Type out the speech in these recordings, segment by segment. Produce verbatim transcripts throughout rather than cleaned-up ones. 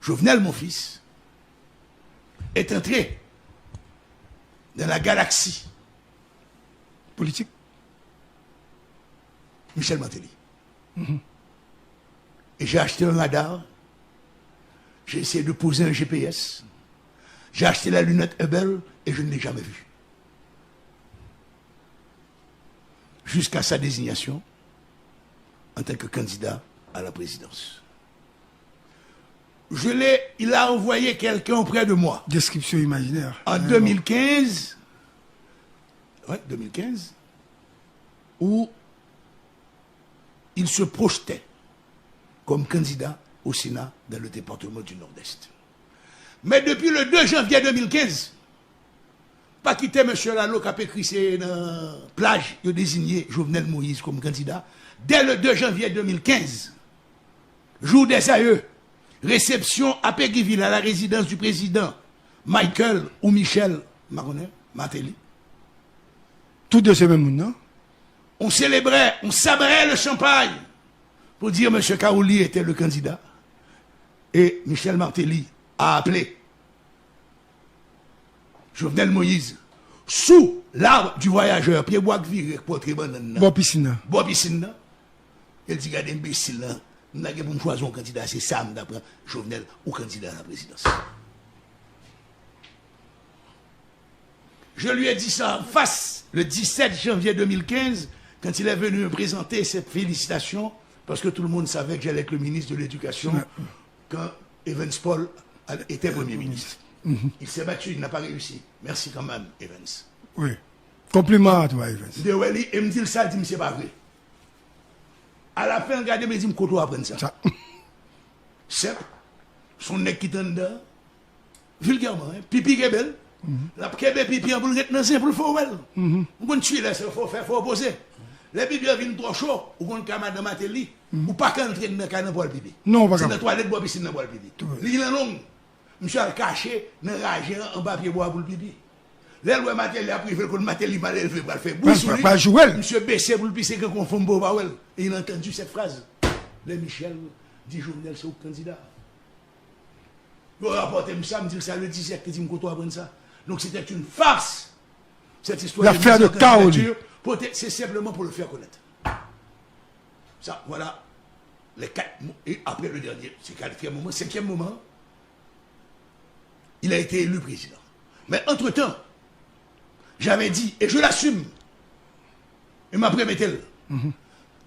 Jovenel, mon fils, est entré dans la galaxie politique Michel Martelly. Et j'ai acheté un radar, j'ai essayé de poser un G P S, j'ai acheté la lunette Hubble et je ne l'ai jamais vu. Jusqu'à sa désignation en tant que candidat à la présidence. Je l'ai, il a envoyé quelqu'un auprès de moi. Description imaginaire. En deux mille quinze, ouais, deux mille quinze, où il se projetait comme candidat au Sénat dans le département du Nord-Est. Mais depuis le deux janvier deux mille quinze, pa kite mesye Lalo k ap ekri se nan plaj yo deziye Jovenel Moïse kòm kandida. Dès le deux janvier deux mille quinze, jour des aïeux, réception à Péguy-Ville, à la résidence du président Michael ou Michel, m pa konnen, Martelly. Tou de se menm moun nan. On célébrait, on sabrait le champagne pour dire monsieur Kaouli était le candidat. Et Michel Martelly a appelé Jovenel Moïse sous l'arbre du voyageur, pye bwa k vire k pòtre bannann nan, bò pisin nan, bò pisin nan. E l di, gade enbesil lan, m ta gen pou m chwazi yon kandida, se sa m ta pran, Jovenel, ou kandida a la présidence. Je lui ai dit ça en face le dix-sept janvier deux mille quinze, quand il est venu me présenter ses félicitations, parce que tout le monde savait que j'allais être le ministre de l'Éducation quand Evans Paul était Premier ministre. Il s'est battu, il n'a pas réussi. Merci quand même, Evans. Wi. Konpliman a twa, Evans. M te wè li, e m di l sa, l di m se pa vre. Alafen, l gade m, li di m, kote w aprann sa? Sa. Senp. Se yon nèg ki t anndan. Vilgèman, en, pipi kenbe l. L ap kenbe pipi an pou l ret nan zen pou l fè w wè l. M konn tchwilè, se fò fè, fò poze. Lè pipi an vin twò cho, ou konn ka madan Martelly, ou pa ka antre nan kay nan pou al pipi. Non, ou pa ka. Se nan twalèt bò pisin nan pou al pipi. Li lan long. Misye al kache nan raje an anba pye bwa pou l pipi. Lè l wè Martelly ap rive, l konn Martelly malelve pral fè bri sou li. Pral joure l. Misye bese pou l pise, gen kon fanm pou yo pa wè l. Et il a entendu cette phrase. Lè Michel di Jovenel se ou k kandida. Yo rapòte m sa, m di l sa le dix-sept, li di m kote w aprann sa. Donc c'était une farce. Cette histoire de mise en candidature, c'est simplement pour le faire connaître. Ça, voilà les quatre mots. Et après le dernier, c'est quatrième moment, cinquième moment, il a été élu président. Mais entre-temps, j'avais dit, et je l'assume, e m ap repete l,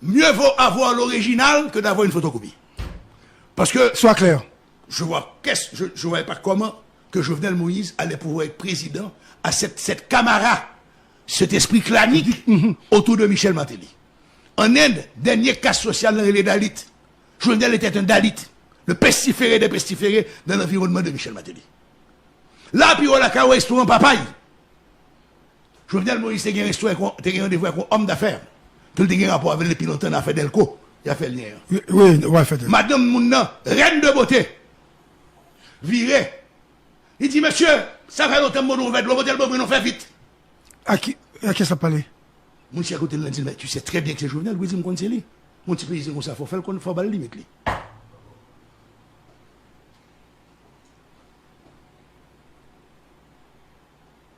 mieux vaut avoir l'original que d'avoir une photocopie. Parce que, sois clair, je vois, je, je voyais pas comment que Jovenel Moïse allait pouvoir être président à cette, cette camara, cet esprit clanique autour de Michel Martelly. En Inde, dernier caste social nan rele Dalit. Jovenel était un Dalit, le pestiféré des pestiférés dans l'environnement de Michel Martelly. La, pi wo lakay ou, restoran Papay. Jovenel Moïse te gen resto, te gen randevou ak yon òm dafè ke l te gen rapò avè l depi lontan nan afè Dèlko. Y a fè lyen an. Wi, wi, w a fè. Madanm moun nan, reine de beauté, vire. Li di, mesye, sa fè lontan m mande yon vè dlo, pote l ban mwen non, fè vit. A ki, a kiyès l ap pale? Moun chè kote l lan di l, men tu sais très bien que c'est Jovenel. Wi, di m konn se li. Yon ti peyizan konsa, fò fè l konn, fò ba l limit li.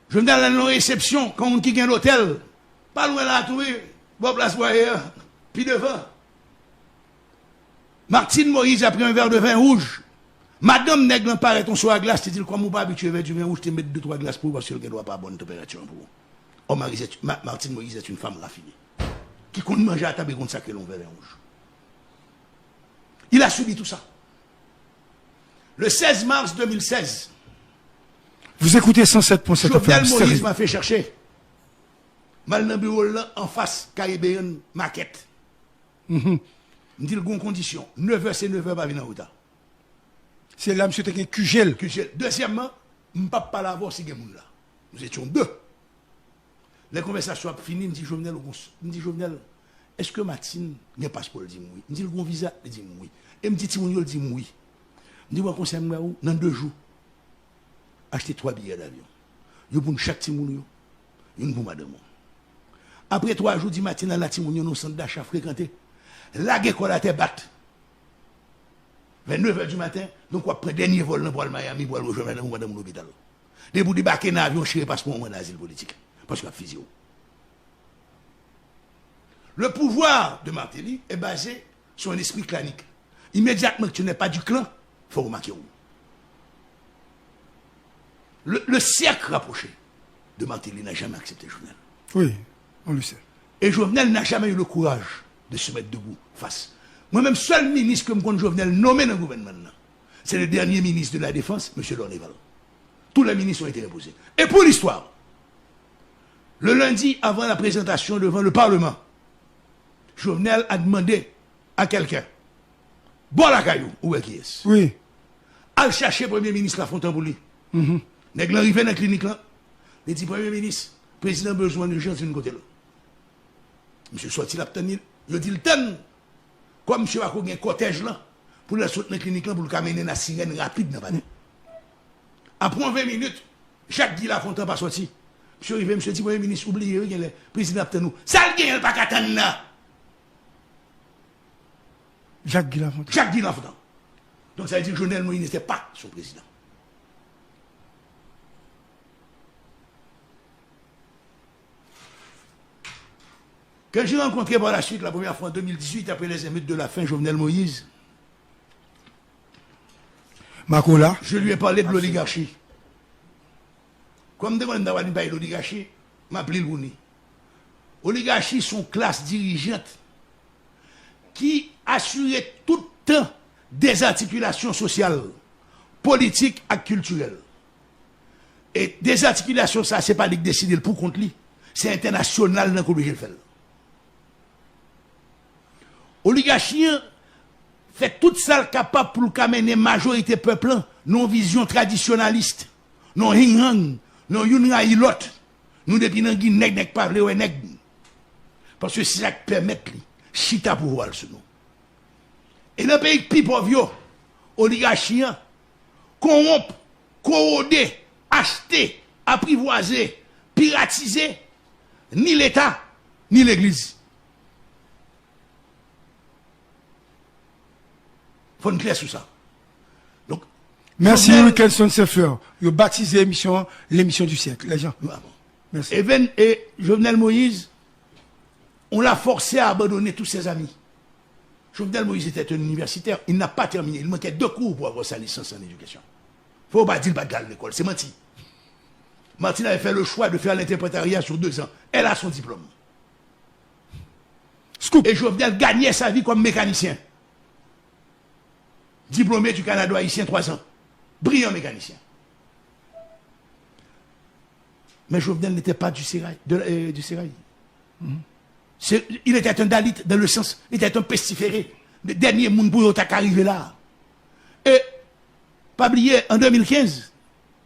Jovenel al nan yon resepsyon, kon moun ki gen lotèl, pa lwen la tou, wi, bò plas bwaye a, pi devan. Martine Moïse a pris un verre de vin rouge. Madanm nèg lan parèt yon swa glas, te di l, kòm ou pa abitye bwè du vin rouge, te met de twa glas pou ou, paske l gen dwa pa bon tanperati an pou ou. Or, Marie, Ma-, Martine Moïse est une femme raffinée, ki konn manje a tab e konn sa k rele yon vè vin wouj. Il a subi tout ça. Le seize mars deux mille seize, vous écoutez cent sept point sept F M, Jovenel Moïse m'a fait chercher. M al nan biwo l lan anfas Caribbean Market. M di l gon kondisyon, nevè se nevè, pa vin an reta. Se la misye te gen Q G L. Q G L. Dezyèmman, m p ap pale avè w si gen moun la. Nous étions deux. Lè konvèsasyon ap fini, m di Jovenel, ou gon s-, m di Jovenel, èske Martine gen paspò? L di m wi. M di l gon viza? Li di m wi. E m di timoun yo? L di m wi. M di, pran konsèy m ba ou, nan de jou, achte twa biyè davyon. Youn pou n chak timoun yo, youn pou madanm ou. Apre twa jou, di Martine al la timoun yo nan yon sant dacha frekante. Lage kò l atè, bat. Vè nev è di maten, donk w ap pran dènye vòl lan pou al Miami, pou al rejwenn madanm ou pandan moun lopital. Depi w debake nan avyon, chire paspò w, mande azil politik. Paske y ap fiziye w. Le pouvoir de Martelly est basé sur un esprit clanique. Immédiatement que tu n'es pas du clan, faut remarquer où. Le, le cercle rapproché de Martelly n'a jamais accepté Jovenel. Oui, on le sait. Et Jovenel n'a jamais eu le courage de se mettre debout face. Mwen menm, sèl minis ke m konn Jovenel nonmen nan gouvènman nan, c'est le dernier ministre de la Défense, M. Lorneval. Tous les ministres ont été reposés. Et pour l'histoire, le lundi, avant la présentation devant le Parlement, Jovenel a demandé à quelqu'un, bò lakay ou, ou wè kiyès. Wi. Al chache premye minis Lafontan pou li. Nèg lan rive nan klinik lan, li di, premye minis, prezidan bezwen w an ijans, vin kote l. Misye sòti, l ap tann li. Yo di l tann. Kòm misye pako gen kòtèj lan, pou l al sot nan klinik lan, pou l ka mennen nan sirèn rapid nan palè. Apre yon ven minit, Jak Gi Lafontan pa sòti. Misye rive, misye di, premye minis, ou bliye wi, genlè prezidan ap tann ou. Sa l genyen l pa ka tann nan? Jak Gi Lafontan. Jak Gi Lafontan. Donc ça veut dire que Jovenel Moïse n'était pas son président. Que j'ai rencontré par la suite, la première fois en deux mille dix-huit, après les émeutes de la faim, Jovenel Moïse, Makola. Je lui ai parlé de l'oligarchie. Kòm m te konnen m ta pral pale de l'oligarchie, m ap li l pou ni. Oligarchie, c'est une classe dirigeante qui assure tout le temps des articulations sociales, politiques et culturelles. E dezatikilasyon sa, se pa li k deside l pou kont li. Se entènasyonal nan k oblije l fè l. Oligachi an fè tout sa l kapab pou l ka mennen majorite pèp lan nan yon vizyon tradisyonalis, nan yon hing-hang, nan yon youn rayi lòt. Nou depi nan gin nèg, nèg pa vle wè nèg. Paske se sa k pèmèt li chita pouvwa l sou nou. E nan peyi k pi pòv yo, oligachi an kowonp, kowode, achte, aprivwaze, piratize ni Leta, ni Legliz. Fò n klè sou sa. Donk, Mèsi Wilkinson Saint-Fleur. Yo batize emisyon an Lemisyon di syèk. Lèjan. Mèsi. Even e Jovenel Moïse, on l'a forcé à abandonner tous ses amis. Jovenel Moïse était un universitaire, il n'a pas terminé, il manquait deux cours pour avoir sa licence en éducation. Fò w pa di l pa t al lekòl, se manti. Martine avait fait le choix de faire l'interprétariat sur deux ans. Elle a son diplôme. Scoop. Et Jovenel gagnait sa vie comme mécanicien. Diplômé du Canada haïtien, trois ans. Brillant mécanicien. Mais Jovenel n'était pas du sérail, de, euh, du sérail. C'est- Il était un dalit dans le sens, il était un pestiféré. Le dernier moun pou yo ta ka rive la. E pa bliye, an de mil kenz,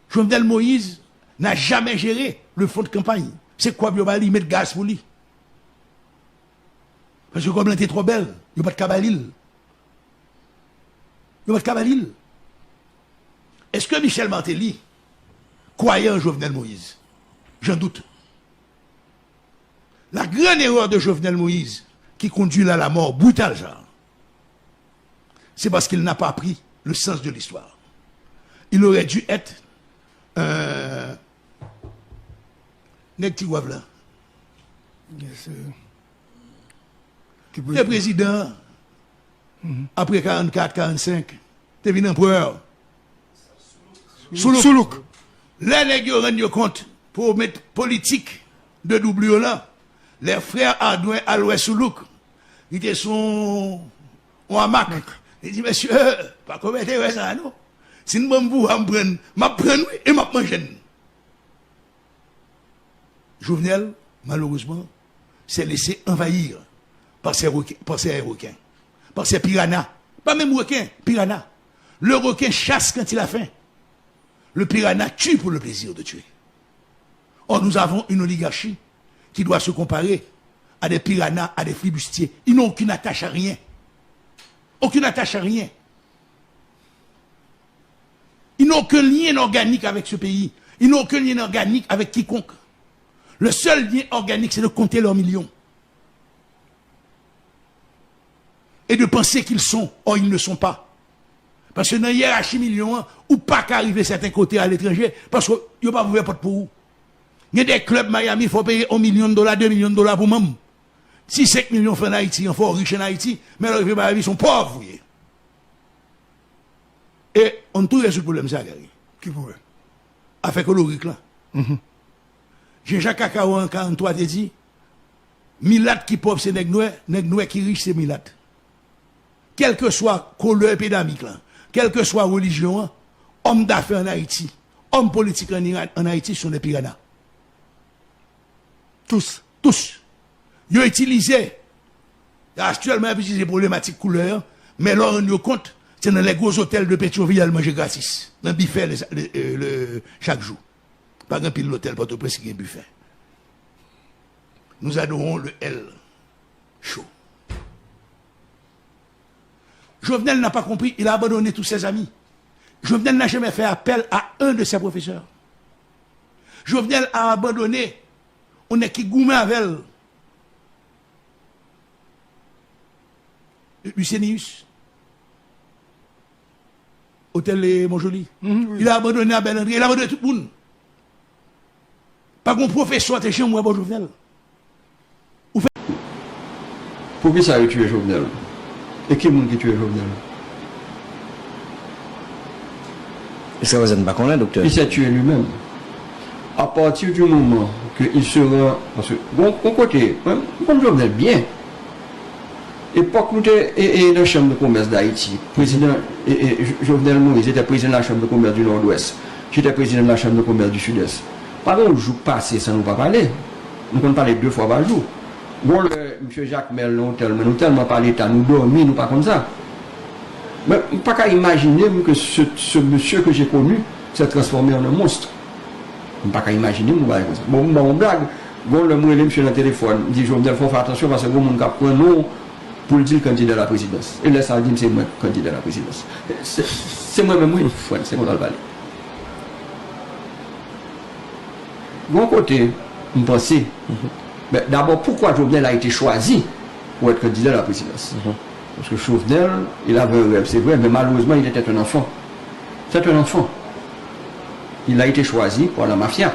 Jovenel Moïse n'a jamais géré le fonds de campagne. Se kòb yo ba li, met gaz pou li. Paske kòb lan te twò bèl, yo pa t ka ba li l. Yo pa t ka ba li l. Est-ce que Michel Martelly croyait en Jovenel Moïse? J'en doute. La grande erreur de Jovenel Moïse qui conduit à la mort brutale, ça, c'est parce qu'il n'a pas appris le sens de l'histoire. Il aurait dû être un nèg Tigwav la. Yes, sir. Te prezidan apre karannkat, karannsenk, te vin anperè. Soulouk. Lè nèg yo rann yo kont pou yo met politik de doublure lan, lè frè Ardouin al wè Soulouk, li te sou yon amak. Li di, mesye, pa komèt erè sa a non. Si n ban m pouvwa, m pran n, m ap pran n wi, e m ap manje n. Jovenel, malheureusement, s'est laissé envahir par ces requins, par ces requins, par ces piranhas. Pas même requins, piranhas. Le requin chasse quand il a faim. Le piranha tue pour le plaisir de tuer. Or, nous avons une oligarchie qui doit se comparer à des piranhas, à des flibustiers. Ils n'ont aucune attache à rien. Aucune attache à rien. Ils n'ont aucun lien organique avec ce pays. Ils n'ont aucun lien organique avec quiconque. Le seul lien organique, c'est de compter leurs millions. Et de penser qu'ils sont. Or, ils ne sont pas. Paske nan yerachi milyon an, ou pa ka rive sèten kote aletranje, paske yo p ap ouvè pòt pou ou. Gen de klèb Miami, fò w peye yon milyon dola, de milyon dola pou manm. Si senk milyon fè an Ayiti, an fò w rich an Ayiti, men lè w rive Miami, se yon pòv ou ye. E, on tou rezoud pwoblèm sa, Gary. Ki pwoblèm? Afè kolorik lan. Jean-Jacques Kakawo an karant twa te di, milat ki pòv se nèg nwè, nèg nwè ki rich se milat. Kèlkeswa koulè epidamik lan, kèlkeswa relijyon an, òm dafè an Ayiti, òm politik an Iran, an Ayiti, ce sont des piranhas. Tous. Tous. Yo itilize, aktyèlman, y ap itilize pwoblematik koulè an, men lè w rann yo kont, se nan lè gwo zotèl de Petyonvil y al manje gratis, nan bifè le, le, le, chak jou. Pa gen pil lotèl Pòtoprens ki gen bifè. Nous adorons le L chaud. Jovenel n'a pas compris, il a abandonné tous ses amis. Jovenel n'a jamais fait appel à un de ses professeurs. Jovenel a abandonné yon nèg ki goumen avè l. Lucenius. Otèl, eh, Monjoli. Mhm, wi. Il a abandonné Abel André, il a abandonné tout moun. Pa gen pwofesè te janm wè bò Jovenel. Ou fè. Poukisa yo tiye Jovenel? E ki moun ki tiye Jovenel? Jiska prezan n pa konnen, doktè. Il s'est tué lui-même. À partir du moment que il se rend, paske gon, gon kote, mwen, m konn Jovenel byen. Epòk nou te, e, e, nan Chambre de Commerce d'Haïti, président, e, e, Jo-, Jovenel Moïse était président de la Chambre de Commerce du Nord-Ouest. J'étais président de la Chambre de Commerce du Sud-Est. Pa gen yon jou k pase san nou pa pale. Nou konn pale de fwa pa jou. Gon lè, misye Jakmèl nan otèl mwen, nou tèlman pale ta, nou dòmi, nou pa konn sa. Men, m pa ka imajine m ke ce, ce monsieur que j'ai connu s'est transformé en un monstre. M pa ka imajine m yon bagay konsa. Bon, m ba w yon blag. Gon lè m rele misye nan telefòn, m di, Jovenel, fò w fè atansyon paske gon moun k ap pran non w pou l di l kandida laprezidans. E lè sa a, l di m se mwen k kandida laprezidans. Se, se mwen menm, wi, frè m, se konsa l pale. Gon kote, m panse, ben, d'abord, pourquoi Jovenel a été choisi pour être candidat à la présidence? Parce que Jovenel, il avait un rêve, c'est vrai, mais malheureusement, il était un enfant. C'est un enfant. Il a été choisi par la mafia.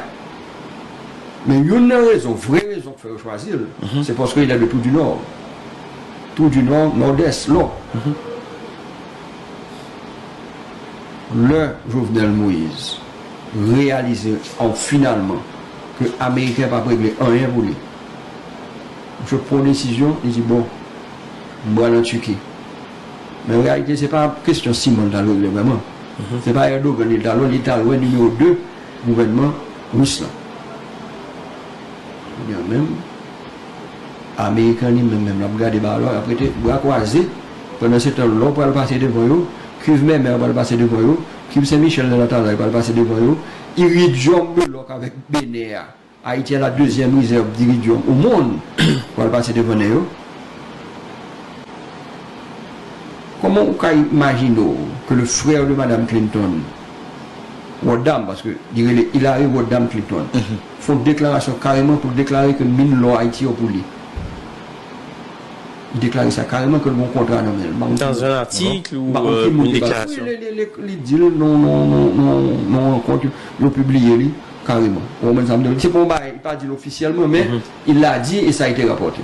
Men youn nan rezon, vrè rezon k fè yo chwazi l, se paske il est de Trou du Nord. Trou du Nord, Nòdès, Lò. Lè Jovenel Moïse reyalize, an, finalman, ke Ameriken p ap regle anyen pou li, misye pran yon desizyon, li di, bon, m pral an Tiki. Men an reyalite, se pa kesyon siman l t al regle vrèman. Se pa Erdogan li t al wè, li t al wè nimewo de gouvènman ris lan. Kounye a menm, Ameriken li menm, menm, l ap gade bagay la, l ap rete bra kwaze. Pandan se tan, Lò pral pase devan yo, Kuiv Mèmè pral pase devan yo, Kuiv Sen Michèl nan Latalay pral pase devan yo, Iridyòm Belòk avèk Benè a, Haïti a la deuxième réserve d'iridium au monde, pral pase devan nèg yo. Kòman ou ka imajine w ke le frère de Madame Clinton, Rodham, paske li rele Hillary Rodham Clinton, fè yon deklarasyon kareman pou l deklare ke min lò Ayiti yo pou li? Li deklare sa kareman ke l gen yon kontra nan men l. M pa konn ki moun, m pa konn ki moun ki pale. Dans un article ou, euh, une déclaration? Wi, li, li, li, li di l nan, nan, nan, nan, nan yon rankont, yo pibliye li kareman. Ou konprann sa m di w? Se pa yon bagay, li pa di l ofisyèlman, men il l'a dit et ça a été rapporté.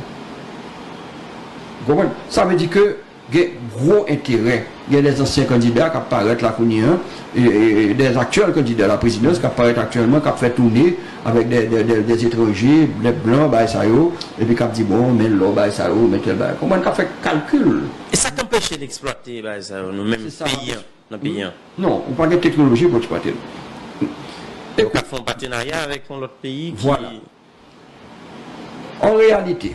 Ou konprann? Sa vle di ke gen gwo enterè. Gen de ansyen kandida k ap parèt la kounye a, e, e, e de aktyèl kandida la prezidans k ap parèt aktyèlman, k ap fè toune avèk de, de, de, de etranje, de blan, bagay sa yo, epi k ap di, bon, men lò, bagay sa yo, men tèl bagay. Konprann, k ap fè kalkil. E sa k anpeche n eksplwate bagay sa yo, nou menm, peyi an, nan peyi an? Non, ou pa gen teknoloji pou eksplwate l. Yo ka fè yon patenarya avèk yon lòt peyi ki... Vwala. An reyalite,